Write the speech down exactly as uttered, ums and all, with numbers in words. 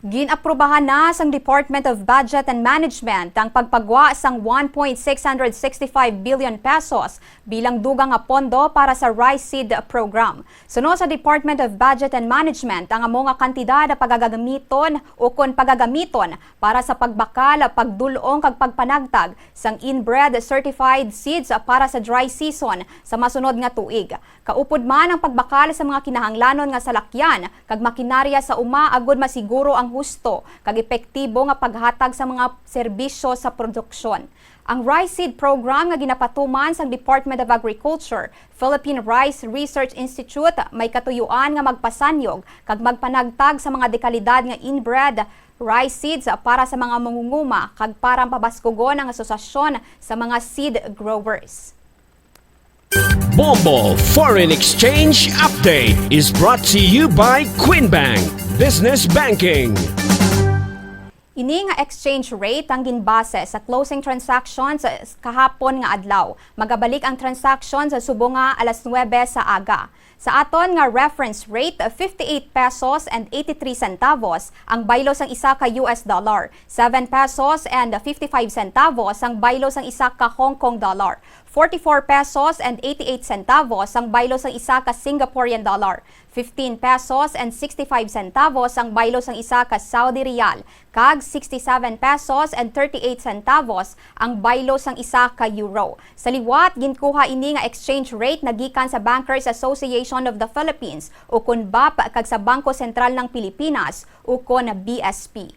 Gin-aprubahan na sang Department of Budget and Management ang pagpagwa sang one point six hundred sixty-five billion pesos bilang dugang nga pondo para sa Rice Seed Program. Suno sa Department of Budget and Management, ang amo nga kantidad pagagamiton ukon pagagamiton para sa pagbakal, pagdul-ong kag pagpanagtag sang inbred certified seeds para sa dry season sa masunod nga tuig. Kaupod man ang pagbakal sa mga kinahanglanon nga salakyan kag makinarya sa uma agud masiguro ang husto kag epektibo nga paghatag sa mga serbisyo sa produksyon. Ang Rice Seed Program nga ginapatuman sang Department of Agriculture, Philippine Rice Research Institute, may katuyuan nga magpasanyog kag magpanagtag sa mga dekalidad nga inbred rice seeds para sa mga mangunguma kag para pabaskugon ang asosasyon sa mga seed growers. Bombo Foreign Exchange Update is brought to you by Queen Bank Business Banking. Ini nga exchange rate ang ginbase sa closing transactions kahapon nga adlaw. Magabalik ang transactions subong nga alas nuwebe sa aga. Sa aton nga reference rate, fifty-eight pesos and eighty-three centavos ang baylo sang isa ka U S dollar, seven pesos and fifty-five centavos ang baylo sang isa ka Hong Kong dollar, forty-four pesos and eighty-eight centavos ang baylo sang isa ka Singaporean dollar, fifteen pesos and sixty-five centavos ang baylo sang isa ka Saudi riyal, kag sixty-seven pesos and thirty-eight centavos ang baylo sang isa ka euro. Sa liwat, ginkuha ini nga exchange rate nagikan sa Bankers Association of the Philippines, ukon BAPH, kag sa Bangko Sentral ng Pilipinas, ukon BSP.